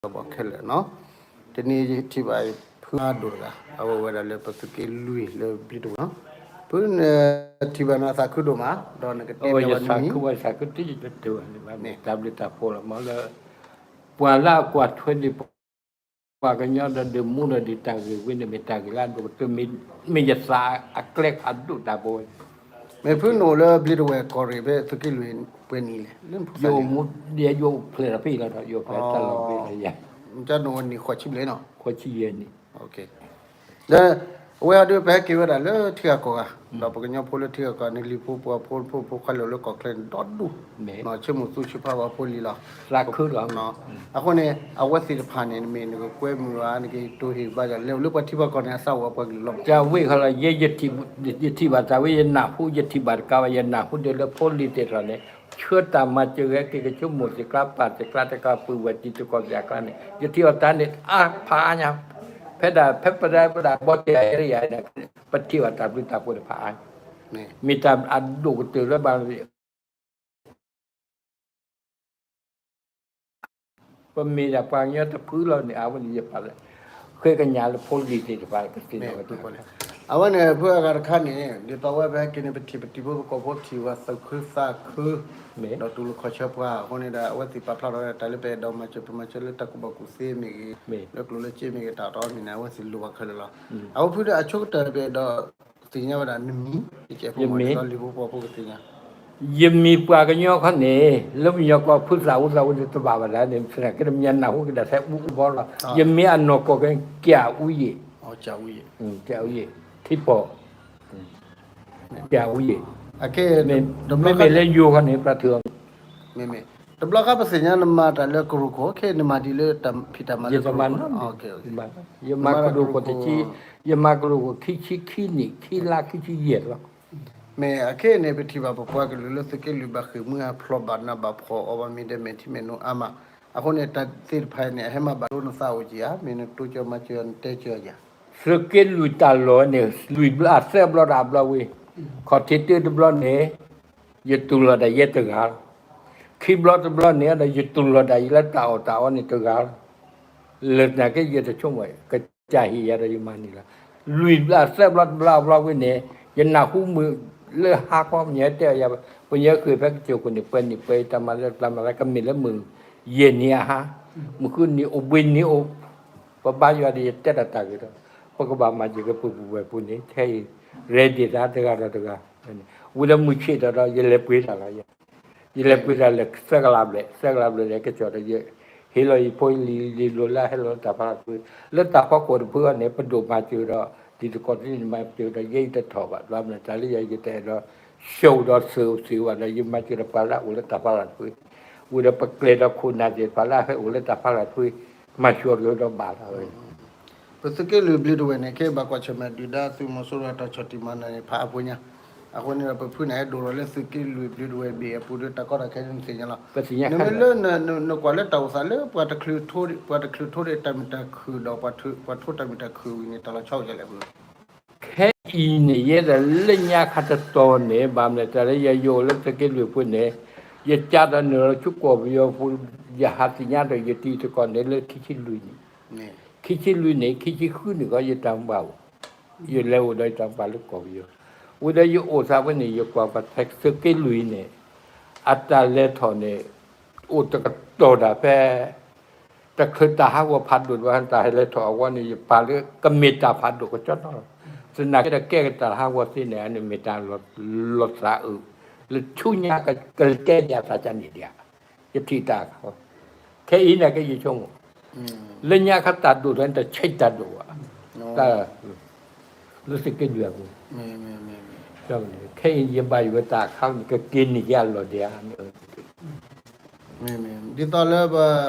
ဒီးပှၤခဲလၢာ်နီၤ, တနံၤယထံၣ်ဘၣ်ဖုအါဒိၣ်တဂၤ အဝဲဝဲဒၣ်လၢပသုးက့လွံၢ်လၢဘျ့တဝဲၢ်နီၤ, ဖုနထံၣ်ဘၣ်န့ၣ်အသးခုဒိၣ်မး ဒီးနကတဲဘၣ်နမံၤ သးခုဝဲသးခုတံၢ်တတုၤဘၣ်န့ၣ်ဘၣ်န့ၣ် တၢ်ဘျုးတၢ်ဖှိၣ်လီၤမးလၢ ပှၤလၢအကွၢ်ထွဲဒံး ပှၤကညီဒီးဒုးမူဒီးဒံးတၢ်ဂ့ၢ်ဝဲန့ၣ် မ့ၢ်တၢ်ဂ့ၢ်လၢအဒိၣ်ကတၢၢ် မ့ၢ်ယသးအကျဲဖးဒိၣ်တၢ်ဘိဝဲ, မ့ၢ်ဖုနအိၣ်လၢဘျ့တဝဲၢ်ကီၢ်ရ့ၣ်ဖဲသုးက့လွံၢ်ပှဲၤနံၣ်လဲၣ် လၢဖုသးန့ၣ် ယအိၣ်ဖျဲၣ်ဒီးဖဲအံၤလီၤဒီး ယအိၣ်ဖျဲၣ်တၢ်လီၢ်ဖဲအံၤလီၤယၤ, နအိၣ်နံၣ်ဃိးဆံဘျဲၣ်နီၤ, ဃိးဆံယဲၢ်နံၣ် ဒီး အဝဲအံၤဒုးပဟဲက့ၤဝဲဒၣ်လၢထံဂၤကီၢ်ဂၤ, ဒီးပကညီဖိလၢထံဂၤကီၢ်ဂၤန့ၣ် လံၤဖိပှၤဖိဖိခွါလၢအိၣ်လၢကီၢ်ချၢန့ၣ် ဒီဒူၣ်, ဆ့မုၢ်သူဆ့ဖးဝဲဖိလံၤလီၤ, သးခုလီၤ, အဃိန့ၣ် အဝဲသ့ၣ်တဖၣ်န့ၣ် မ့ၢ်နကကွဲမုာ်ဧါ နကတိၤဟ့ၣ်ဘါယၤ လဲၤအိၣ်လၢပှၤထံပှၤကီၢ်န့ၣ် အသးအိၣ်ပှၤကလုာ်လီၤမး, တၢ်ဝဲခီလီၤ ယဲယထံၣ်ဘၣ်တၢ်ဝဲ ယနၢ်ဟူ ယထံၣ်ဘၣ်တကးဘၣ် ယနၢ်ဟူဒၣ်လၢဖိလံၤသ့ၣ်တဖၣ်န့ၣ် ဆှၢတၢ်မၤစၢၤဂဲၤက့ၤကဆိကမိၣ်သ့ၣ်ကျါ ပာ်သ့ၣ်ကျါတကး ပုၢ်ဝဲၢ်တံၤသကိးသ့ၣ်အကျါန့ၣ် ယထံၣ်အီၤတၢ်န့ၣ် အါဖးအါညါ, ဖဲဒၣ်ဖဲပဒဲပဒၣ်ဘီတ့ၢ်အါရံယၤန့ၣ် ပထံၣ်ဘၣ်တၢ်ဘျုးတၢ်ဖှိၣ်တဖၣ်အါ, မ့ၢ်တၢ်အဒိၣ်ကတၢၢ်လၢဘၣ် ပမ့ၢ်ဒၣ်ပှၤကညီတဖုလီၤန့ၣ် အဝဲန့ၣ်ယပာ်လၢ ဃ့ကညးလၢဖိလံၤသ့ၣ်တဖၣ်ကသ့ၣ်နီၣ်ကသ့ၣ်, အဝဲန့ၣ် ဖုအဂၤတခါန့ၣ် ဒ်သိးဝဲဖဲက့ၤန့ၣ် ပထံၣ်ပတံၤဖိပကီၢ်ဖိထံၣ်ဝဲသးခုသးခု, ဒီးတူၢ်လိာ်ခီၣ်ဆၢပှၤအဃိန့ၣ်ဒီး အဝဲသ့ၣ်ပာ်ဖျါထီၣ်ဝဲဒၣ်တၢ်လၢပအဲၣ်ဒိးမၤစၢၤ ပမၤစၢၤလၢတၢ်ကူၣ်ဘၣ်ကူၣ်သ့မ့ၢ်ဂ့ၤ, လၢကျိၣ်လၢစ့မ့ၢ်ဂ့ၤ တၢ်အီၣ်တၢ်အီမ့ၢ်ဂ့ၤန့ၣ် အဝဲသ့ၣ်လိၣ်ဘၣ်ခဲလၢာ်လီၤ. အဝဲဖုဒီးအဆိကတၢၢ်ပအဲၣ်ဒိးသ့ၣ်ညါဝဲဒၣ်နမံၤ ယကဲးဖိမ့ၢ်ဒီးလံၤဖိပှၤဖိကသ့ၣ်ညါ ယမံၤပှၤကညီခီန့ၣ် လၢပညီကီၢ်ဖုသးအူသးအူန့ၣ်တဘၣ်ဘၣ်ဒၣ်န့ၣ် သနာ်က့တမ့ၢ်နၢ်ဟူက့ၤဒၣ်ထဲအူအူဘီလီၤ. ယမံၤအနီၢ်ကီၢ်ကဲ ကၠးအူယ့ၣ်, ကၠးအူယ့ၣ်, ထံပီၢ်, ကၠးအူယ့ၣ်, မ့မ့ၢ်လၢယိၤခီန့ၣ် ပှၤထုးအီၤ မ့မ့ၢ် တဘျီခါပသ့ၣ်ညါနမၤတၢ်လၢကရူၢ်ခိၣ် ခဲအံၤနမၤဒ်လၢတၢ်ဖံးတၢ်မၤလၢကရူၢ်ခိၣ်, ယမၤကရူၢ်ခိၣ်တဆံ, ယမၤကရူၢ်ခိၣ်ခံဆံခံနံၣ် ခံလါခံဆံယဲၢ်လီၤ. မ့ၢ်အခဲအံၤန့ၣ် ပထံၣ်ဘၣ်ပပှၤကလုာ်လၢသုးက့လွံၢ်ဘၣ်ဃ့ၢ်မှံဟးဖျိးဘၣ်နးဘၣ်ဖှီၣ်အီၤဘၣ်မ့ၢ်ဒဲးမဲာ်ထံမဲာ်နိအါမး, အဃိန့ၣ် တၢ်သ့ၣ်တဖၣ်အံၤန့ၣ် အဟဲမၤဘၣ်ဒိနသးအိၣ်က့ၤဧါ, မ့ၢ်နတိစၢၤမၤစၢၤနတဲစၢၤဧါ. သုးက့လွံၢ်တၢ်လီၢ်န့ၣ် လွံၢ်ဘျီသၢဘျီဒီးအဘျီဝံၤ, ခီၣ်ထံးတၢတဘျီန့ၣ် ယတူၢ်လိာ်ဒၣ်ယဲတဂၤလီၤ. ခံဘျီတဘျီန့ၣ်ဒီး ယတူၢ်လိာ်ဒၣ်ယဲလၢတၢ်အီၣ်တၢ်အီန့ၣ်တဂၤလီၤ. လၢနာ်က့ယတဆိကမိၣ် ကစၢ်ဟ့ၣ်ယၤဒီးယမၤန့ၣ်လီၤ. လွံၢ်ဘျီသၢဘျီတဘျီအဘျီဝံၤန့ၣ် ယနၢ်ဟူမုၢ်လၢဟါခီ ပညီတဲအီၤယၤ, ပညီဃ့ၢ်ဖဲကစၢၢ်ခိၣ်န့ၣ် ပှဲၤနံၣ်ပှဲၤတၢ်မၤလၢကျါမၤလၢကမ့ၢ်လၢမုၢ်ယဲၢ်နံၤအဟါ, မုၢ်ဃုနံၤအိၣ်ဘှံးနံၤအိၣ်, ပဘါယွၤဒီးယတဲတၢ်တၢ်ဂ့ၤဒီး ပကဘၣ်မၤစၢၤက့ၤပပုၢ်ဝဲၢ်ပူၤန့ၣ် ခဲအံၤ ready တၢ်တဂၤဒီးတဂၤ, ဝံၤဒီးမုၢ်ဆ့ၣ်ဒီး ယလဲၤပှ့ၤတၢ်လီၤ. ယလဲၤပှ့ၤတၢ်လၢသၢကလးဘျဲၣ်, သၢကလးဘျဲၣ်ဒီးကစီၣ်ဒီး ယဟ့ၣ်လီၤယဖိလံၤလံၤလိၤလၢအဟဲလီၤလၢတၢ်ဖီလာ်တဖု, လၢတၢ်ဖီခိၣ်တဖုအံၤန့ၣ် ပဒိၣ်မၤစၢၤဒီး တံၤသကိးတဖုန့ၣ်မၤစၢၤဒီး ယဲအံၤတထီၣ်ဘၣ်, ဘၣ်မနုၤတၢ်လၢယၤ ယတအဲၣ်ဒိး ဆှၢအိၣ်ဒီးသုးအိၣ်သ့ၣ်ဝဲဒီး ယမၤစၢၤဒီးပှၤလၢအအိၣ်လၢတၢ်ဖီလာ်တဖု, ဝံၤဒီးပကျဲၤဒီးခိၣ်နၢ်သ့ၣ်တဖၣ်လၢအဟဲအိၣ်လၢတၢ်ဖီလာ်တဖု, မၤစၢၤက့ၤဒီးဘၣ်လီၤဝဲ ပသုးက့လွံၢ်ဘျ့တဝဲၢ်န့ၣ် ခဲအံၤဘၣ်ကွၢ်ဆၢၣ်မဲာ်ဒုၣ်ဒါသုးမီၤစိရိၤအတၢ်ဆီၣ်တံၢ်မၤနၢၤန့ၣ် ဖးအါဖိညါ, အဃိန့ၣ်ဒီး ပဖုန့ၣ်အဲၣ်ဒိးလီၤလၢသုးက့လွံၢ်ဘျ့တဝဲၢ်ဘ့ၣ်အပူၤဒီး တၢ်ကီတၢ်ခဲန့ၣ်နသ့ၣ်ညါလီၤ. နမ့ၢ်လၢ နကွၢ်လၢတၢ်အိၣ်သးလၢ ပှၤတချုးထိဒီး တၢ်မုာ်တၢ်ခုၣ်ဒီး ပှၤထိတၢ်မုာ်တၢ်ခုၣ်ဝံၤန့ၣ် တၢ်လီၤဆီအိၣ်ဒ်လဲၣ်. ခဲအံၤန့ၣ် ယဲဒၣ်လၢညါခါတတီၤန့ၣ် ဘၣ်မနုၤတၢ်လၢယၤ ယအိၣ်လၢသုးက့လွံၢ်ပူၤန့ၣ် ယကးဒီးနုာ်လီၤဆူကီၢ်ပယီၤပူၤ ယဟးသ့ၣ်ညါဒီးယတံၤသကိးန့ၣ်လၢခံဆံလွံၢ်နံၣ်, ခံဆံလွံၢ်နံၣ် ခံဆံဃုနံၣ်ခီ ယတၢ်မူဘၣ်အိၣ်, ယလဲၤအိၣ်ဒီးယတၢ်မူဘၣ်လၢကီၢ်ပယီၤ, ဝံၤဒီးယအိၣ်သးဖဲန့ၣ် ယကွၢ်ပှၤထဲသုးက့လွံၢ်န့ၣ် အတၢ်လဲၤထီၣ်န့ၣ် အိၣ်တကတီၢ်ဒၣ်ဖဲ တချုးတၢ်ဟးဂီၤဖးဒိၣ်တဘျီ တၢ်ဟဲလဲၤထီၣ်အဂီၢ်န့ၣ် ယပာ်လၢကမ့ၢ်တၢ်ဖးဒိၣ်ကစီဒီလီၤ. သနာ်က့ဒီးကဲကတၢ်ဟးဂီၤသ့န့ၣ် အန့ၣ်မ့ၢ်တၢ်လီၤသးအုး လၢဆူညါကကဲယၤသးကန့ၣ်ဒံးဧါ, ယထံၣ်တၢ်အခါ, ခဲအံၤန့ၣ်က့ယဆိကမိၣ်, လၢညါခါတၢ်ဒိၣ်ထီၣ်န့ၣ် တဆံးတၢ်ဒိၣ်ဘၣ်, တၢ် လၢသုးက့လွံၢ်အပူၤ, ခဲအံၤယဘၣ်ယိၣ်ဝဲတၢ်အခါန့ၣ် ကက့ၤန့ၢ်က့ၤအလီၢ်ဒံးဧါန့ၣ် ဒ်သိးလၢပ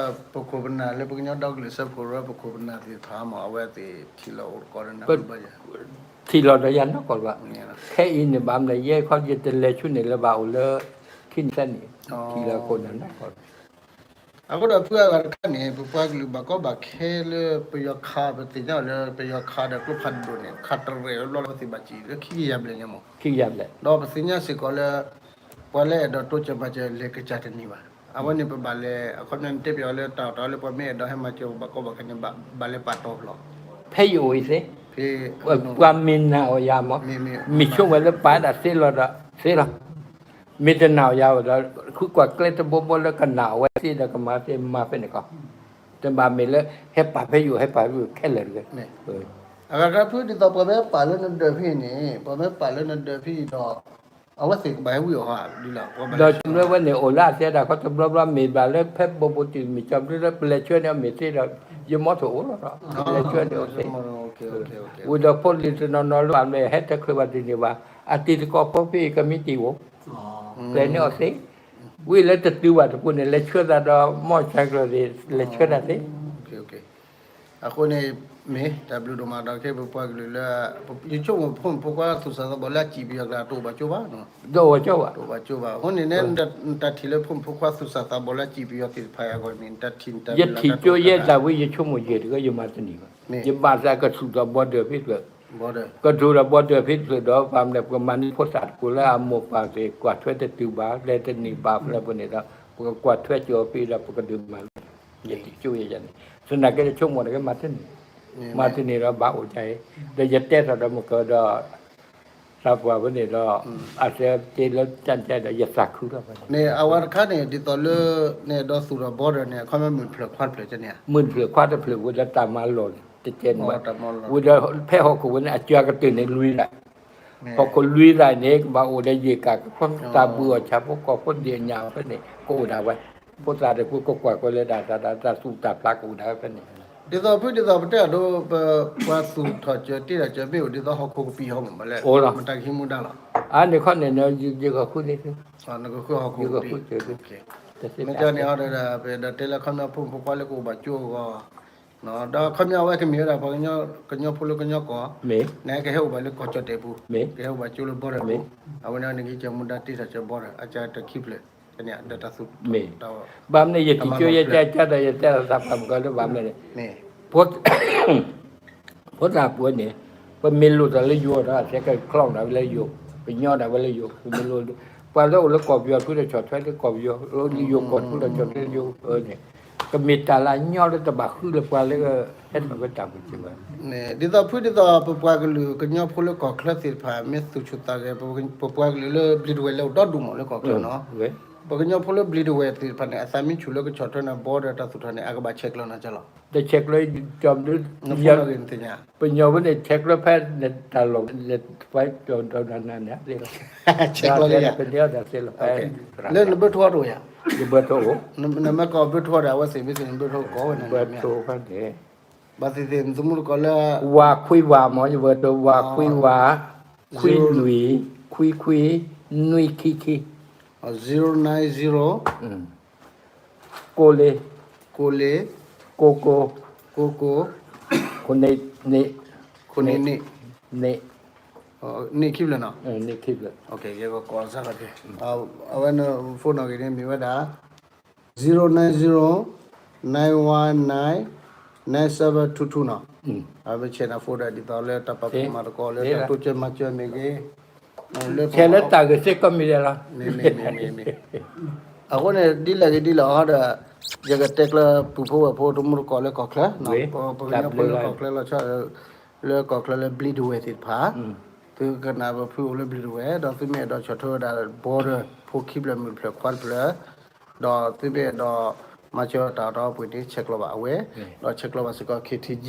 ပခိၣ်ပနၢ် လၢပကညီဒီကလုာ်စၢဖှိၣ်ရၢ ပခိၣ်ပနၢ်သ့ၣ်တဖၣ်မ့ၢ် အဝဲသ့ၣ်ထံၣ်လီၤအိၣ်တကီၢ်ဒီးနၢ်ဟူဘၣ်ယၤ, ထံၣ်လီၤဒီးယၤနီၢ်ကီၢ်ဘၣ်, ခဲအံၤန့ၣ်ဘၣ်မနုၤ ယဲခီယတလဲၤဆူန့ၣ်လၢဘၣ်အိၣ်လၢ ခံနံၣ်သၢနံၣ်, ထံၣ်လီၤခိၣ်နၢ်နီၢ်ကီၢ် အဃိဒီးဖုအဂၤတခါန့ၣ် ပပှၤကလုာ်ဘၣ်ကီဘၣ်ခဲလၢပယီၤခး ပသ့ၣ်ညါလၢပယီၤခးဒီးကျိဖးဒိၣ်န့ၣ် ခးတရဲၣ်ဝဲဘျီလၢပသ့ၣ်ဘၣ်စံးလၢခံကယၤဘျဲၣ်ညါမ့ၢ်, ခံကယၤဘျဲၣ်, ဒီးပသ့ၣ်ညါစ့ၢ်ကီးလၢ ပှၤလၢအဲၣ်ဒိးတိစၢၤမၤစၢၤလဲၤကစၢ်တန့ၢ်ဘၣ် အဝဲန့ၣ်ပဘၣ်လဲၤ အခီပညီန့ၣ်တဲပၠးအီၤလၢတၢ်အီၣ်တၢ်အီလၢပှၤမ့ၢ်အဲၣ်ဒိးဟဲမၤစၢၤဘၣ်ကီဘၣ်ခဲန့ၣ် ဘၣ်လဲၤပာ်တီၤဖျီ ဖဲယအိၣ်အံၤသ့, ပှၤမ့ၢ်နာ်အီၤယၤမး, မ့ၢ်ဆိကမိၣ်ဝဲလၢပာ်ဒၣ်သ့လီၤဒီးသ့လီၤ, မ့ၢ်တနာ်အီၤယၤဒီး ဃုကွၢ်ကျဲတဘိဘိလၢကနာ်အီၤဝဲသ့ဒီးကမၤသ့မၤဖဲန့ၣ်ကီး, တဘၣ်မ့ၢ်လၢ ဟဲပာ်ဖဲယအိၣ် ဟဲပာ်ဖဲယအိၣ်ခဲလၢာ်တဂ့ၤ, အဂၤဖုဒ်သိးပှၤမ့ၢ်ပာ်လၢနဒၢးဖဲအံၤန့ၣ် ပှၤမ့ၢ်ပာ်လၢနဒၢးဖဲအံၤဒီး အဝဲသ့ၣ်ကဘၣ်ဟဲဝံအီၤဟီဒ်လီၤ, ဒီးတုၤလၢဝဲန့ၣ် အိၣ်လၢအသဲဒၣ်ခီတဘျီဘျီ မ့ၢ်ဘၣ်လၢဖဲဘိဘိတုၤမ့ၢ်ကၠီဘျုးလၢပလဲၤဆှၢန့ၢ်အီၤမ့ၢ်သ့ဒီး ယမီထိၣ်အိၣ်လီၤဒီး ပလဲၤဆှၢန့ၢ်အီၤသ့, ဝံၤဒီးဖိလံၤတနီၤနီၤလၢအမ့ၢ် ဟဲတချုးဘၣ်တန့ၢ်ဘၣ် အတံၤသကိးဖိဖဲအံၤကမံးတံာ်အိၣ်, ပျဲန့ၢ်အီၤသ့, ဝံၤလၢတတုၤဘၣ်တပူၤန့ၣ် လဲၤဆှၢသးဒီး မီၢ်ဆါကျၢၤသ့ၣ် လဲၤဆှၢတၢ်သ့ အဃိန့ၣ် မ့ၢ်တၢ်ဘျုးဒိၣ်မးဒီးခဲပပှၤကလုာ်လၢ ယဆိကမိၣ်ဖိမုၣ်ဖိခွါသူၣ်စၢ်သးဘီၣ်လၢအစံးပယီၤကျါ တအိၣ်ဘၣ်ကၠိဘၣ်, တအိၣ်ဘၣ်ကၠိဘၣ်, တအိၣ်ဘၣ်ကၠိဘၣ်, အဃိန့ၣ် နတၢ်ထံၣ်လၢဖိမုၣ်ဖိခွါသူၣ်စၢ်သးဘီၣ်လၢအစံးပယီၤသ့ၣ်တဖၣ်အံၤအဂီၢ်န့ၣ် နတၢ်ထံၣ်နတၢ် ယထံၣ်ကၠိယဲတၢ်ဝံ ယဆိကမိၣ်ယဲၢ်တဂၤ ယမၤတန့ၢ်ဘၣ်, ယဘၣ်သးကထူၣ်ဒီး border ဖဲတဖျၢၣ်, ကထူၣ်ဒီး border ဖဲတဖျၢၣ်ဒီး ဘၣ်မနုၤ ပကမၤန့ၢ်ဖိသၣ်တကိးလၢအမိၢ်ပၢ်သ့ၣ် ကွၢ်ထွဲတတုၤဘၣ် လဲၤတန့ၢ်ဘၣ်ဖဲလဲၣ်ပူၤန့ၣ်ဒီး ပကကွၢ်ထွဲကၠိဖဲဒီး ပကဒုးမၤလၢ ယထံၣ်ကၠိယဲန့ၣ်, သနာ်က့ဆိကမိၣ်တဂၤ မၤတန့ၢ်, မၤတန့ၢ်ဒီးဘၣ်အိၣ်ဒ်အံၤ, ဒီးယတဲထီၣ်ဒီးမ့ၢ်ကဒီး သးပှၢ်ဖဲန့ၣ်ဒီး အစဲတ့လၢတၢ်တဲဒီး ယသးခုထီၣ်ဖဲန့ၣ်, အဝဲတခါန့ၣ် ဒ်သိးလၢ နအဲၣ်ဒိးသူၣ်ထီၣ် border န့ၣ် အခီပညီမုၢ်တဖျၢၣ်ခွါတဖျၢၣ်န့ၣ်ဧါ, မုၢ်တဖျၢၣ်ခွါတဖျၢၣ်ဝံၤဒီးတၢ်မၤလီၢ်န့ၣ် တကဲန့ၣ်ဘၣ်, ဝံၤဒီးဖဲဟီၣ်ခိၣ်ဝဲန့ၣ် အစှၤကတၢၢ်န့ၣ်လွံၢ်ဒၣ်, ဟီၣ်ခိၣ်လွံၢ်ဒၣ်န့ၣ် ကဘၣ်အိၣ်ဒီးယံာ်ကၣ်ကဖီ တၢ်ဘုၣ်အီၣ်ဆၣ်ဖိကီၢ်ဖိဒံးအညၣ်ဖဲန့ၣ် ကအိၣ်ဒၣ်ဝဲ, ဖိသၣ်တဖုကကွၢ်ကီလၢဒၣ်တၢ် တၢ်သူၣ်တၢ်ဖျးကအိၣ်ဒၣ်ဝဲဖဲန့ၣ်, ဒ်သိးဖုဒ်သိးပတဲအဒိ ပပှၤသူၣ်ထီၣ်စၢၤတ့ထီၣ်စၢၤမ့ၢ်အိၣ်ဒ်သိးဟီၣ်ခိၣ်ကပံာ်ဟီမး မတၤကဟံးမူဒါလီၤ, အန့ၣ်ခီန့ၣ် ယကဃုန့ၣ် ယကဃုန့ၣ် မ့ၢ်ကန့ၣ်ဟီဒီး ပဒီးတဲလၢခီပညီဖိမုၣ်ဖိခွါလၢကအိၣ်ဘၣ်ကၠိအဂီၢ်, ဒီးခီပညီအဝဲကမ့ၢ်ဝဲဒၣ်ပှၤကညီဖိလၢကညီကီၢ်, နကဟဲအိၣ်ဘၣ်လၢကီၢ်ကၠီၣ်တဲာ်ပူၤ, ကဟဲအိၣ်ဘၣ်ကၠိလၢ border ပူၤ, အဝဲန့ၣ်နကဟံးစၢၤမူဒါတ့ထီၣ်စၢၤ border အကတၢၢ်ခံဖျၢၣ်, ဒီးတၢ်သူၣ် ဘၣ်မနုၤယထံၣ်ကၠိယဲကၢ်ကၢ်ဒီးယတဲသးပှၢ်မုၢ်ကီလၢဘၣ်မနုၤန့ၣ်, ဖိသၣ်ပူၤန့ၣ်, ပမ့ၢ်လိၣ်တၢ်လၢယိၤဒီး အစဲကချီၣ်ဒၣ်ဝဲလၢယိၤ, ပညီဒၣ်ဝဲလၢယိၤ, ပမ့ၢ်လိၣ်, ပှၤလၢအိၣ်လၢကီၢ်ပယီၤဖုဒီးဆီၣ်ထွဲလၢကီၢ်ပယီၤ, လၢယိၤကီၢ်ဖုဒီးဆီၣ်ထွဲလၢယိၤန့ၣ်, ကမ့ၢ်တၢ်လၢအညီလၢတဘၣ်ဃုလၢပှၤလၢ ဟဲထီၣ်ဝဲတၢ်မုၢ်စၢၤဘၣ် ဒ်သိးဖုဒ်သိးပပှၤကလုာ်ကညီဖိလၢကီၢ်ချၢသ့ၣ်တဖၣ် မ့ၢ်သူၣ်ဆူၣ်သးဂဲၤ ပပှၤကလုာ်လၢဘျံးတဝဲၢ်လၢအိၣ်ဒီဒူၣ်မးလၢကီၢ်ချၢနီၤ, ပကညီဖိလၢဘျံးတဝဲၢ်သ့ၣ်တဖၣ်န့ၣ် အသးမ့ၢ်ဆူၣ်လၢကဆီၣ်ထွဲန့ၣ် border တၢ်သူၣ်ထီၣ်န့ၣ် အကဘၣ်ဆဲးကျိးနၤကလီၤ, တဆဲးကျိး ပညီဖိန့ၣ် ဆဲးကျိးဖဲန့ၣ်တၢ်လီၢ် ဆဲးကျိးလၢယၤ လၢနဘၢၣ်ထိတအိၣ်ယၤ, ယဘၢၣ်ထိအိၣ်, နမ့ၢ်ကီၢ်ဘၢၣ်ထိဒီး အဝဲသ့ၣ်မ့ၢ်သ့ၣ်နဘၢၣ်ထိကီးဝဲန့ၣ်, ဘၢၣ်ထိဖဲန့ၣ်, ဘၣ်သ့ၣ်သ့ၣ်နသမူတကိးလၢ ဝးခွံဝးမး ယဘၢၣ်ထိ ဝးခွံဝး, ခွံလွံၢ်, ခွံခွံ, နွံခံခံ, zero nine zero, ကိးလ့, ကိးလ့, ကိးကိး, ကိးကိး, ခိၣ်နံၣ်, ခိၣ်နံၣ်, န့ၣ်, န့ၣ်ခံဖျၢၣ်နီၤ, န့ၣ်ခံဖျၢၣ်, ယကကိးစၢ်လီၤ, အဝဲန့ၣ် phone နီၣ်ဂံၢ်န့ၣ်မ့ၢ်ဝဲဒၣ် zero nine zero nine one nine nine seven two two နီၤ, အဝဲဆဲးနၤ phone ဒီးဒ်သိးလၢတၢ်ပာ်ဖှိၣ်မၤသကိးလၢတၢ်တိစၢၤမၤစၢၤမ့ၢ်ဂ့ၤ, ဆဲးလၢတၢ်ဂ့ၢ်စ့ၢ်ကီးမ့ၢ်ဒဲးလီၤ, မ့ၢ်မ့ၢ်မ့ၢ်မ့ၢ်မ့ၢ်, အဃိန့ၣ် ဒ်လဲၣ်ဂ့ၤဒ်လဲၣ်အီၤဒီး ယကတဲကျၢၤပူၤဖိဝဲၢ်ဖိတမူတကိးလၢကီၢ်ချၢ, ပကညီဖိလၢကီၢ်ချၢလီၤဆီ လၢကီၢ်ချၢလၢဘျံးတဝဲၢ်သ့ၣ်တဖၣ်, သုကနၣ်ပဖုအိၣ်လၢဘျံးတဝဲၢ် ဒီးသုမ့ၢ်အဲၣ်ဒိးဆီၣ်ထွဲဝဲဒၣ် border ဖိခံဖျၢၣ်မုၢ်တဖျၢၣ်ခွါတဖျၢၣ်, ဒီးသုမ့ၢ်အဲၣ်ဒိးမၤစၢၤတၢ်အီၣ်တၢ်အီပှ့ၤန့ၣ် ဆဲးကျိးဘၣ်အဝဲ, ဒီးဆဲးကျိးဘၣ်စ့ၢ်ကီး KTG